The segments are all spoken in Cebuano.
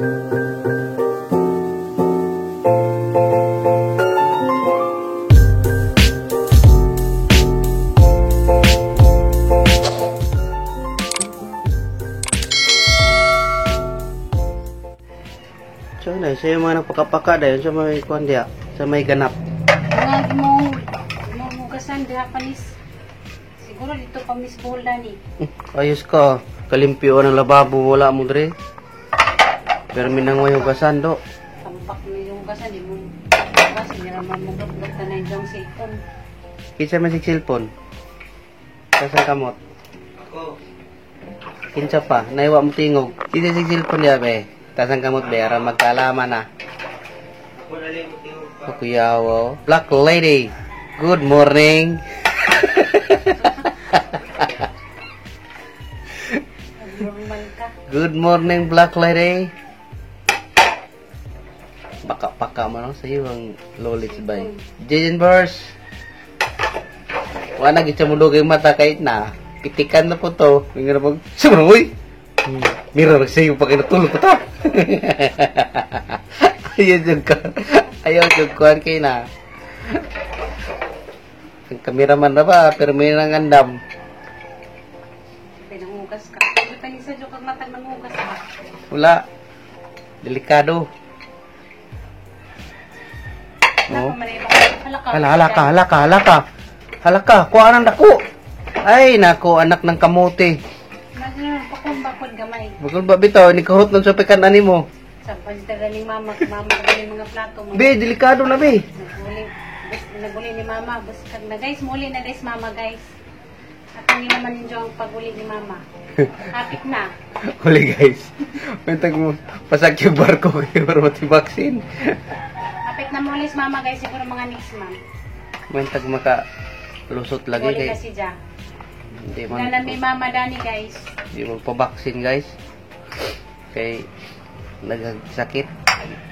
So na, sa yung mga nagpakapaka dahil sa may kuan diya, sa may ganap. Mga mo hugasan diha panis. Siguro dito pa Miss Bola ni. Ayos ka, kalimpyo ng lababo wala mo dre. Pero minangoy hugasan do. Tampak ni yung hugasan di mo. Hugasan nila mamugat-gat na yung cellphone. Kinsa man si cellphone? Kasang kamot. Ako. Kinsa pa, naiwa mo tingog. Kinsa si cellphone diya be? Tasang kamot be, aron magkaalaman na. Ako na lang mo tingog pa. O kuya, oh. Black lady. Good morning. Normal ka. Good morning, Black Lady. Baka-paka mo lang sa iyo ang lolits bay. Jason Bers. Wala gid siya mulugay mata kahit na. Pitikan na po to. Nga na pag, Sumra, uy! Mira, nagsayo pa kayo natulog pa to. Ayaw yung ka. Ayaw yung kuhan kayo na. Ang kameraman na ba, pero may nang andam. Pinangugas ka. Hindi pa ni sa kag matag nangugas ka. Wala. Delikado. Oh. Hala. Hala, hala ka, hala ka, hala ka. Hala ka, kuha ng dako. Ay, nako, anak ng kamote. Pakumbakod gamay. Bagol ba bitaw, ni kahurot ng sopikan ani mo. Sa pagdaga ni mama, mama kagaling mga plato. Mga Be, delikado na be. Naguli, naguli ni mama. Buskag na guys, muli na guys mama guys. At hindi naman ninyo ang paguli ni mama. Hapit na. Huli guys. Mentag mo, pasak yung barko kayo para mati vaccine. Hapit na muli si mama guys, siguro mga next month. Mentag maka lusot lagi Muli kay kasi dyan. hindi man Dala may mama dani guys. hindi magpa-vaccine guys. Kay nagsakit.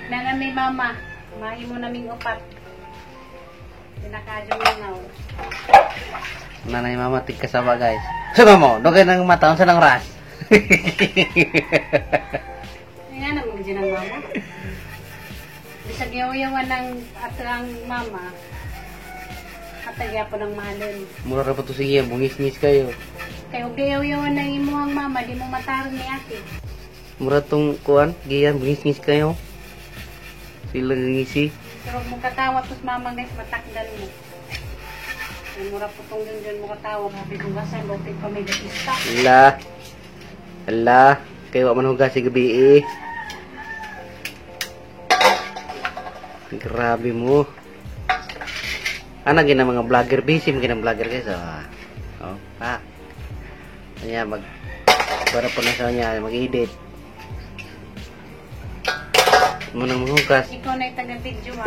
Dala may mama. Mahimo naming upat. Pinakadyo ngaw. Nanay mama tigkasaba guys. Sama mo, dugay nang mata unsa nang ras. Nga naman dyan ang mama. Bisag yaw-yawan ng ato ang mama. Katagya po ng mahalon. Mura ra pa to sige, bungis-ngis kayo. Kaya og yaw-yawan ng imuhang mama, di mo mataron ni ate. Mura tong kuan, giyan bungis-ngis kayo. Sila ngisi. Pero mo katawa tos mama guys, matakdan mo. Ay, mura po tong dyan mo katawa, mabigugasan, lupit pa may batista. Ala. Ala, kay wa man hugas si gabi eh. Grabe mo. Ana gina mga vlogger, busy man gina vlogger guys. Oh, oh pa. Kanya mag para po na sa niya mag-edit. Mo nang maghugas. Ikaw na yung taga-video ha.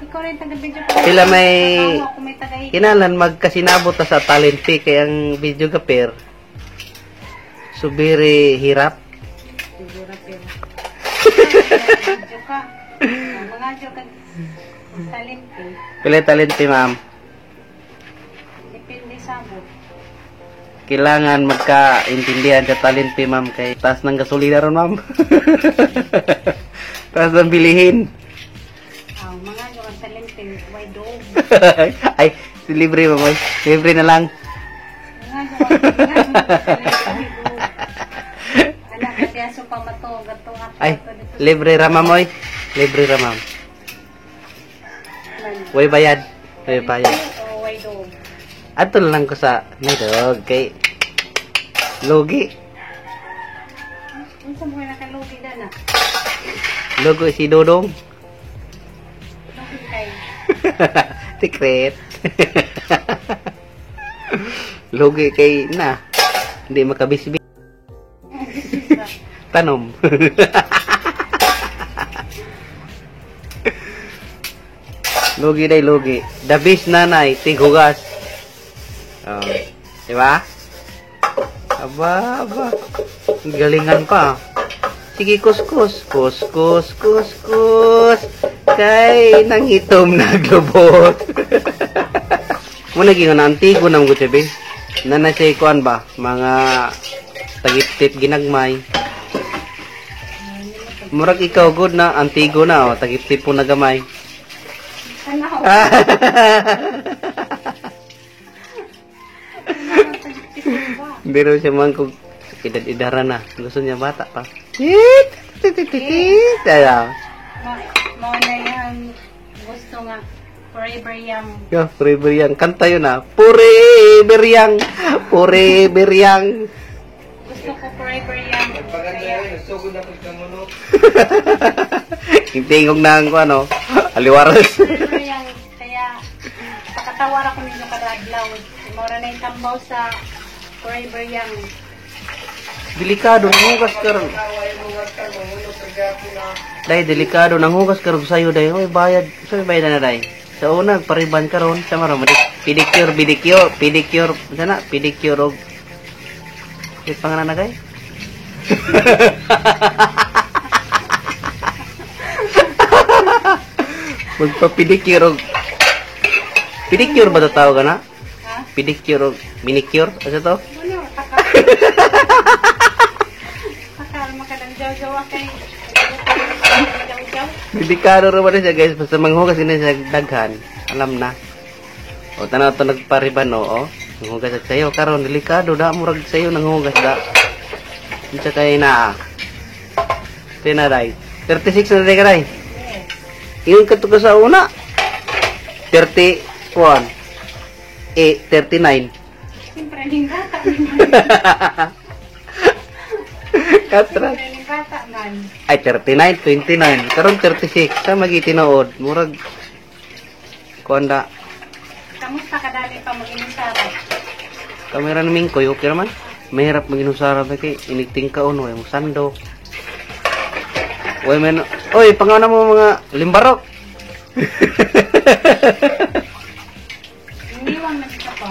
Ikaw na yung taga-video. Sila may- Ako may taga-edit. Kinalan magkasinabot ta sa talent fee kay ang video ka Subiri hirap. Siguro pero. Video ka. Mga joke kag talent eh. Pila talent fee, ma'am? Depende sa mo. Kailangan magkaintindihan sa talent fee, ma'am, kay taas ng gasolina ron, ma'am. Taas ng bilihin. Ah, mga joke ang talent eh. Why dog? Ay, libre, ma'am. Ay. Libre na lang. Mga joke ang talent eh. Anak ka diya so pa mato gato ako. Ay, libre ra, ma'am, oy. Libre ra, ma'am. Way bayad. Way bayad. Oh, why dog? Ato lang ko sa may dog kay Logi. Unsa mo nakalugi na na? Logo si Dodong. Lugi kay. Secret. Logi kay na. Hindi makabisbi. Tanom. Lugi day lugi. The best nanay, tighugas. Oh, di ba? Aba, aba. Galingan pa. Sige, kuskus. Kuskus, kuskus. Kay nang itom naglubot. Muna gingon antigo na mo be. Nana siya kuan ba? Mga tagiptip ginagmay. Murag ikaw good na antigo na oh, tagiptip po na gamay. Tanaw. Hindi raw siya man kung edad-idara na. Gusto niya bata pa. Tit! Tit! Tit! Tit! Tit! Ayaw. Mao na yung gusto nga forever young. Yeah, forever young. Kanta yun ah. Forever young. Forever young. Gusto ko forever young. Paganda Kaya, yun, sugod na pagkamunok. Yung tingog na ang ano, aliwaras. forever young. Kaya, pakatawar ako ninyo kada adlaw. Mao na yung tambaw sa forever young. Delikado, nanghugas ka ron. Kaway mo nga ka, mamunok ka gapo na. Day, delikado, nanghugas ka ron sa'yo, day. Oy, bayad. Sa'yo bayad na, day. Sa una, pariban ka ron. Sa maro, pedicure, pedicure, pedicure. Sana, pedicure og. Ay, pangalan na, kay? Magpa-pedicure og. Pedicure ba tatawag ka na? Ha? Pedicure og manicure? Ano to? Ano? Taka. Taka, makalang jaw-jaw kay. Jaw-jaw. Delikado raw na siya, guys. Basta manghugas na siya daghan. Alam na. O tanaw to nagpariban no, oh. Nanghugas at sayo karon delikado da murag sayo nanghugas da. Unsa kay na? Tinaray. 36 na day ka day. Yes. Ingon ka to ka sa una. 31. Eh, 39. Siyempre, ning bata. Katra. Siyempre, ning bata man. Ay, 39, 29. Karon 36. Sa magi tinuod. Murag kuan da. Kamusta kadali pa mag-inusara? Kamera ni Mingkoy, okay naman. Mahirap mag-inusara ba kay inigting ka uno, yung sando. Oy, men, oy, pangana mo mga limbarok. Iniwang na ka pa.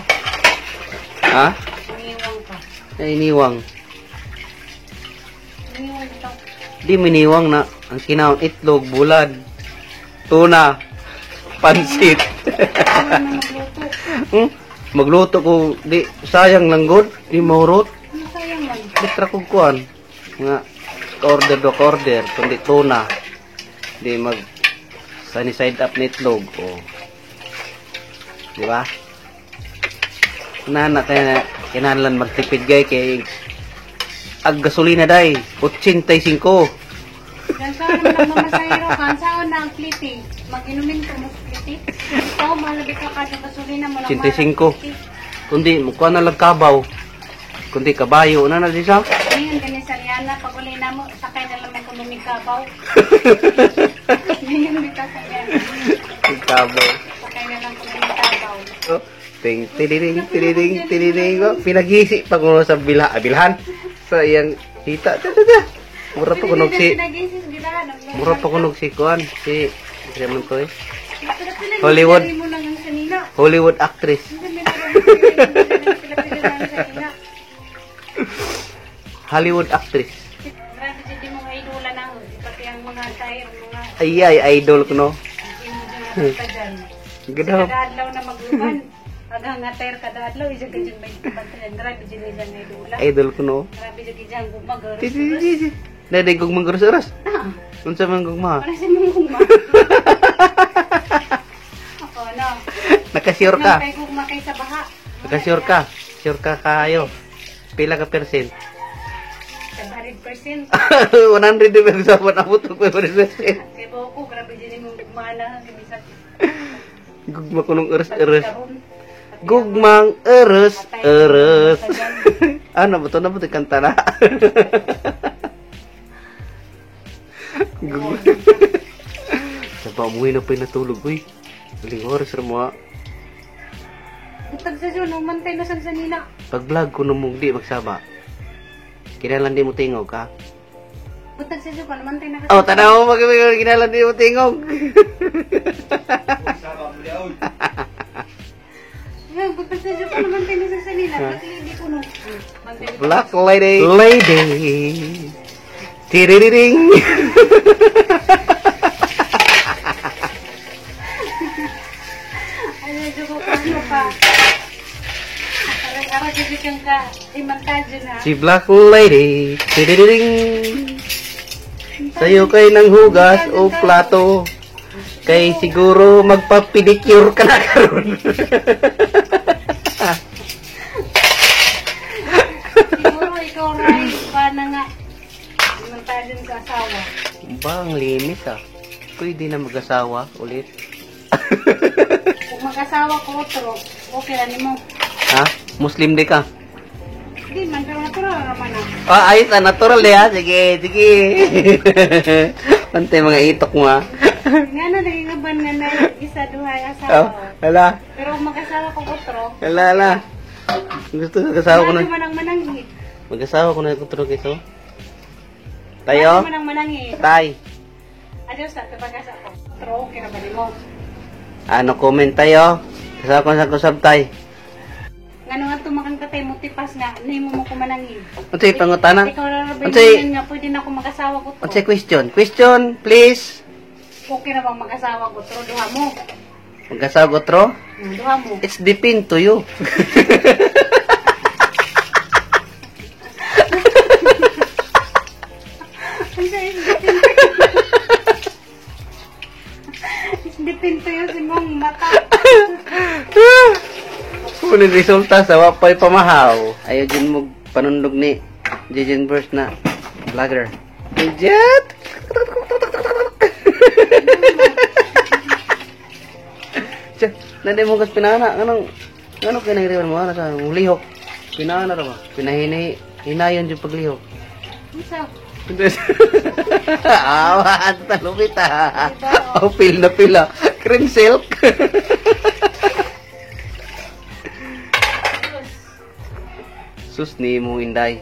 Ha? Iniwang ka. Ay, iniwang. Iniwang ito. Di miniwang na ang kinaon itlog, bulad, tuna, pansit. Ano na magluto? Magluto ko di sayang lang god, di maurot. Ano sayang man? Litra ko kuan. Nga order do order, kundi tuna. Di mag sunny side up na itlog o. Di ba? Nana kaya kinahanglan magtipid gay kay ag gasolina day 85. Gansaon lang mamasahero ka. Gansaon na ang kliti. Mag-inumin ko mo kliti. Ikaw, malabi ka ka sa gasolina mo lang. 85. Kundi mukuha na lang kabaw. Kundi kabayo na na siya. Ngayon, gani sa Liana, pag uli na mo, sakay na lang may kumumikabaw. Ngayon, di ka sa Liana. Kabaw. Sakay na lang kumumikabaw. Oh, ting tiriring tiriring tiriring. Oh, pinaghisi pa kuno sa bila, ah, bilhan sa iyang hita. Ta, ta, ta. Mura pa kunog si mura pa kunog si kuan si si man to eh. Hollywood. Hollywood actress. Hollywood actress. Grabe dyan yung mga idola na pati ang mga tayo, mga Ay ay idol ko no. imo dyan ka dyan. Ganda. Kada adlaw na magluban. Agang nga tayo kada adlaw, isa ka dyan may bantayan. Grabe dyan yung dyan idola. Idol ko no. Grabe dyan dyan gumag. Ti ti ti ti. Dai kog mangurus-urus. Unsa man gugma? Para sa mga gugma. Oh, no. Nakasure ka. Nang kay gugma kay sa baha. Nakasure ka. Sure ka kayo. Pila ka percent? 100%. 100 di ba sa abot og 100%. Kay buko, grabe dyan yung gugma na. Bisan Gugma ko nung eres-eres. karon. Gugmang eres eres. Ano ba to na ba ito kanta na? Gugma. Sa pa umuwi na pa'y natulog, uy. Galing oras ra mo, ah. Butag sa dyan, umantay na sa sanina. Pag vlog ko nung di magsaba. Kinalan di mo tingog, ha? Butag sa dyan, umantay na ka. Oh, tanaw mo mag kinalan di mo tingog. Sama mo daw. Butag sa dyan, umantay na sa sanina. Black lady ko no. Mantay na. Black lady. Lady. Tiririring. Ay, medyo ko ano pa. Ako kasi kang ka, imantadyo na. Si Black Lady. Tiriring. Sa'yo kay nang hugas o plato. Kay siguro magpa-pedicure ka na karon. Siguro ikaw rin, pa na nga. Imantadyo sa asawa. Ba, ang linis ah. Pwede na mag-asawa ulit. Kung mag-asawa ko otro, okay ra nimo. Ha? Muslim di ka? Di man, pero natural naman ah. Ah, ayos ah, natural eh ah. Sige, sige. Pantay mga itok mo ah. Nga na, nangingaban nga na isa, duha, asawa. Oh, hala, Pero kung mag-asawa ko otro, hala, hala. Gusto mag-asawa ko na. man ang mananghit. Mag-asawa ko na itong tulog ito. Tayo? Man ang mananghit. Tay. Adios sa tabag-asa ko. Otro, okay ra ba nimo? Ano comment tayo? Asawa ko sa kusab tay. Ngano nga tumakang katay mo tipas nga nimo mo kumanangin. Unsay pangutana? Ikaw ra ba Unsay nga pwede na ako mag-asawa ko to. Unsay question? Question, please. Okay ra bang mag-asawa ko to? Duha mo. Mag-asawa ko tro? Duha mo. It's depend to you. Unsay is depend. Is depend to you si mong mata. Kunin resulta sa wapay pamahaw. Ayaw din mo panundog ni Jajen Verse na vlogger. Jet! Siya, nanday mo kas pinana. Anong, ano kinangiriwan mo? Ano sa lihok? Pinana ra ba? Pinahini, hinayon yung paglihok. Unsa? Awa, talupit ah. Oh, pil na pila. Cream silk. Sus ni mo inday.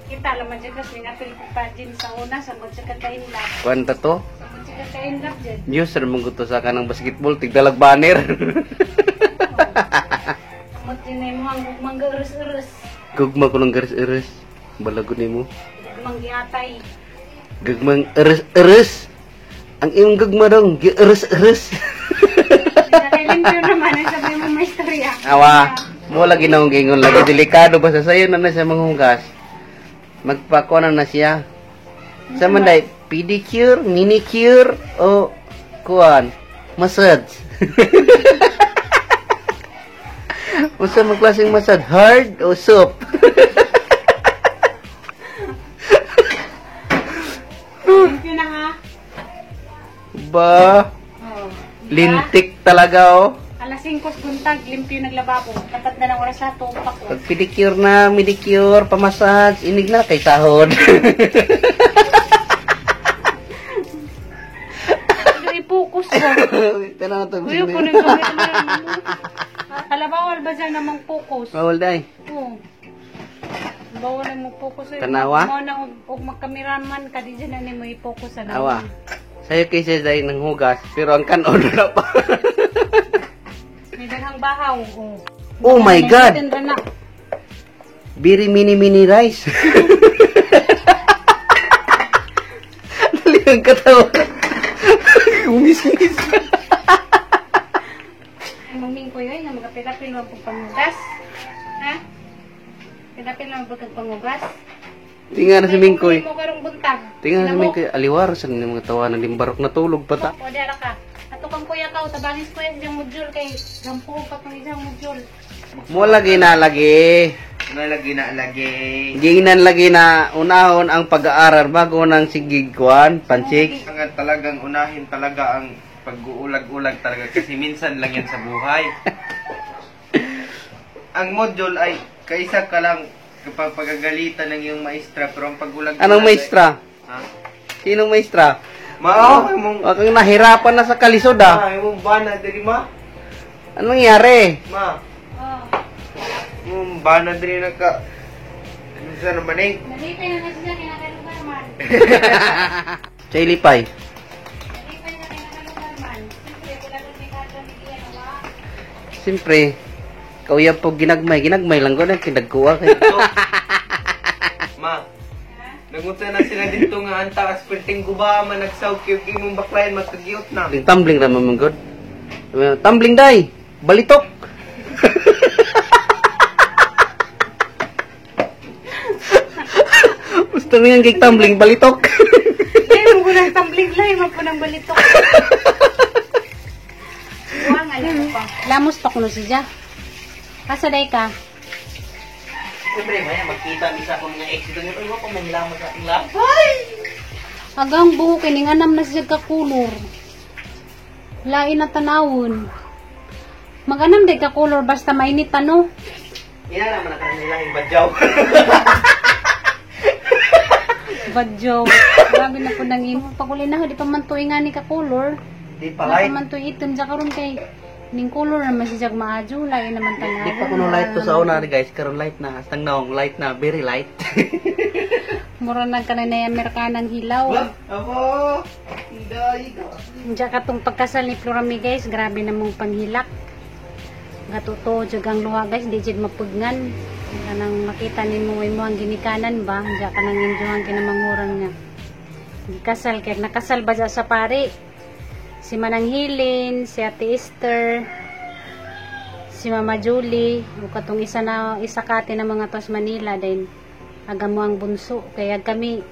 Kita laman jud kas ning apil ko pa jin sa una sa mo ka kainlap. Kuan ta to? Sa mo ka kainlap jud. User mong gusto sa kanang basketball tigdalag banner. Mo din mo ang gugmang gaurus-urus. Gugma ko ng garis-eres. Balago nimo. Gugmang giatay. Gugmang eres-eres. Ang imong gugma dong gi-eres-eres. Nakalimpyo naman ang sabi mo may istorya. Awa, mo lagi na gingon lagi delikado basta sayo na na siya manghugas. Magpako na na siya. Sa man day, pedicure, manicure o kuan, massage. Unsa man klaseng massage, hard o soft? Limpyo na ha. Ba, Oh. lintik talaga oh. Alas 5 buntag, limpyo naglababo. Dapat na lang oras sa tumpak ko. Pag pedicure na, manicure, pamassage, inig na kay sahod. Pero i-focus ko. Tanaw to. Kuya, kunin ko Hala, bawal ba dyan namang focus? Bawal day. Oo. Bawal na mo focus. Eh. Tanawa? Mo na og magkameraman ka di dyan na mo i-focus sa Awa. Sayo kaysa day ng hugas, pero ang kanon wala pa. May daghang bahaw. Oh, Oh my God! Nandito na. Biri mini mini rice. Dali ang katawa. Umis-mis. Maming ko yun, nga magapilapil mo pag pangugas. Ha? Pilapil mo pag pangugas. Tinga na si Mingkoy. Mo karong buntag. Tinga na si Mingkoy. Aliwar sa mga tawa ng limbarok na tulog pa ta. O, diara ka. Ato kang kuya ka, tabangis kuya sa iyang module kay gampo pa kang isang module. Mo lagi na lagi. Ano lagi na lagi? Giinan lagi na unahon ang pag-aaral bago nang sigig kuan, pansik. Ang talagang unahin talaga ang pag-uulag-ulag talaga kasi minsan lang yan sa buhay. Ang module ay kaisa ka lang kapag pagagalitan ng iyong maestra pero ang pag-ulag. Anong maestra? Ha? Sinong maestra? Ma, oh, imong Wag kang nahirapan na sa kalisod ah. Ma, imong bana diri ma. Anong nangyari? Ma, Oh. imong bana diri naka ano sa naman eh? Nalipay na na siya kinakalugar man. Sa ilipay. Nalipay na kinakalugar man. Siyempre, wala kang delikado ni Kia, wa. Siyempre, kauyab po ginagmay. Ginagmay lang ko na kinagkuha kayo. So, ma, nagunta na sila dito nga ang taas perting guba man nagsaw kay imong baklayan magkagiyot na. Tumbling tumbling ra man god. Tumbling day. Balitok. Tumingan kay tumbling balitok. Ay, mo ng tumbling lay, mapunang balitok. Buwang, alam mo pa. Lamos pa kuno siya. Asa day ka? Siyempre, maya magkita misa akong mga ex dito. Uy, wa pa man lamang sa ating labay. Agang buhok ini anam na siya ka kulor. Lain na tanawon. Maganam day ka kulor basta mainit ano. Ina naman ang kanilang badyaw. Badyo. Grabe na po nang imo. Paguli na di pa man tuig nga ni ka kulor. Di pa Di pa light. man tuig itom ja karon kay ning kulor naman siya maadyo lain naman tanawon. Di pa kuno light to sa una guys, karon light na. Hastang naong light na, very light. Mura na ka na na Amerikanang hilaw. Abo, inday ka. Diya katong pagkasal ni Florami guys, grabe na mong panghilak. Gatuto jud ang luha guys, di jud mapugnan. Kanang makita nimo imo ang ginikanan ba, diya ka nang injohan kinamanguran nga. Gikasal kay nakasal ba dya sa pare? Si Manang Hilin, si Ate Esther, si Mama Julie, ug katong isa na isa kate na mga tos Manila din. Aga mo ang bunso kaya kami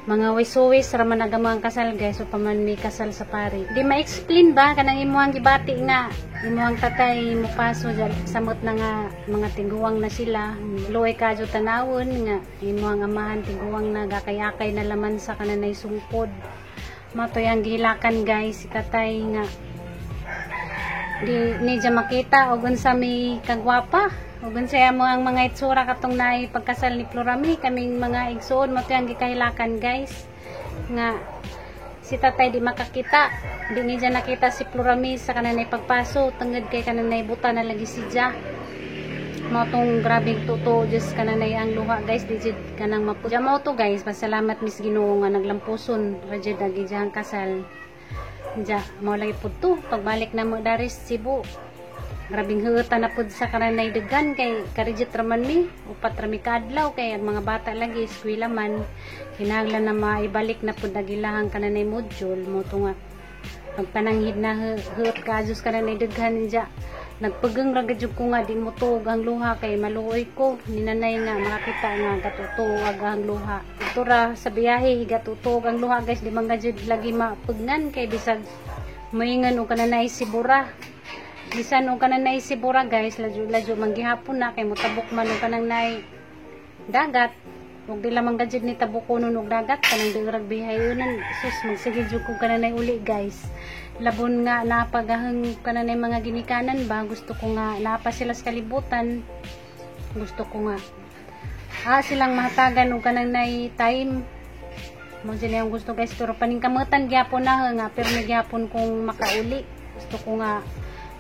mga wis-wis ra man aga mo ang kasal guys, so paman may kasal sa pare. Di ma-explain ba kanang imuhang gibati nga imuhang tatay mo paso dyan, samot na nga mga tiguang na sila. Luoy kadyo tanawon nga imuhang amahan tiguang na gakay-akay na laman sa kananay sungkod. Matoy ang gihilakan guys si tatay nga di ni dya makita og unsa may kagwapa ug unsa mo ang mga itsura katong naay pagkasal ni Florami kaming mga igsuon mo ang gikahilakan guys nga si tatay di makakita, di niya nakita si Florami sa kananay pagpaso tungod kay kananay buta na lagi si Ja. Mao tong grabeng totoo just kananay ang luha guys, di jud kanang mapu. Mao to guys, pasalamat mis Ginoo nga naglampuson ra jud agi diyang kasal. Ja, mao lagi pud to pagbalik na mo daris Cebu. Grabing huutan na pud sa kananay dagan kay karijit ra man mi, upat ra mi kaadlaw kay ang mga bata lagi eskwela man. Kinahanglan na maibalik na pud agilahang kananay module mo to nga pagpananghid na huot ka adjust kananay daghan ja. Nagpageng ra gid ko nga di mo tuog ang luha kay maluoy ko ni nanay nga makakita nga gatutuog ang luha. Ito ra sa biyahe gatutuog ang luha guys, di man gajud lagi mapugnan kay bisag moingon og kananay sibura. Bisan og kananay sibura guys, ladyo-ladyo man gihapon na kay motabok man og kanang nay dagat. Ug di lamang gajud ni tabukonon og dagat kanang dirag bihayonan sus magsige jud ko kananay uli guys. Labon nga napagahang kananay mga ginikanan ba, gusto ko nga napa sila sa kalibutan. Gusto ko nga silang mahatagan og kananay time. Mo dyan yung gusto guys, pero paningkamutan gyapon na nga pero nagyapon kong makauli. Gusto ko nga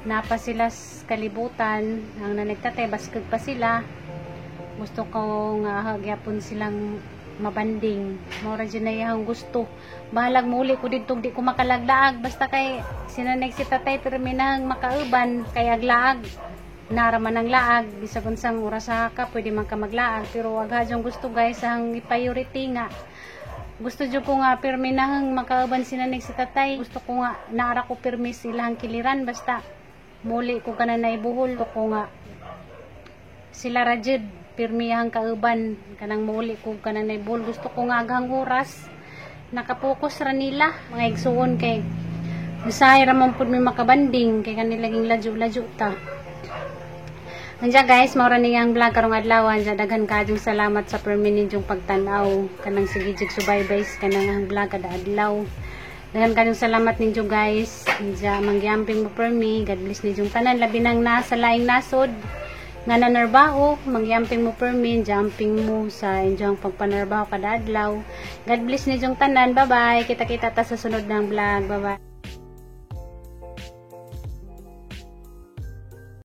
napa sila sa kalibutan, ang nanagtatay baskog pa sila. Gusto ko nga gyapon silang mabanding. Mao ra jud na iyang gusto. Bahalag muuli ko didto di ko makalaglaag basta kay sinanay si tatay pero minahang makauban kay aglaag. Nara man ang laag bisag unsang oras ka pwede man ka maglaag pero agha jud gusto guys ang i-priority nga. Gusto jud ko nga pirmi nahang makauban sinanay si tatay. Gusto ko nga naara ko pirmi silang kiliran basta muli ko kananay buhol ko nga sila ra jud pirmi ang kauban kanang muli ko kananay buhol. Gusto ko nga aghang oras nakapokus ra nila mga igsuon kay bisahay ra man pud mi makabanding kay kanila ging ladyo-ladyo ta. Anja guys, mao ra ni ang vlog karong adlaw. Anja daghan kaayong salamat sa permi ninyong pagtan-aw kanang sige jud subaybay kanang ang vlog kada adlaw. Daghan kaayong salamat ninyo guys. Anja manggiamping mo permi. God bless ninyong tanan labi nang nasa laing nasod nga nanarbaho, mangyamping mo permi, jumping mo sa inyong pagpanarbaho kada adlaw. God bless ninyong tanan. Bye-bye. Kita-kita ta sa sunod ng vlog. Bye-bye.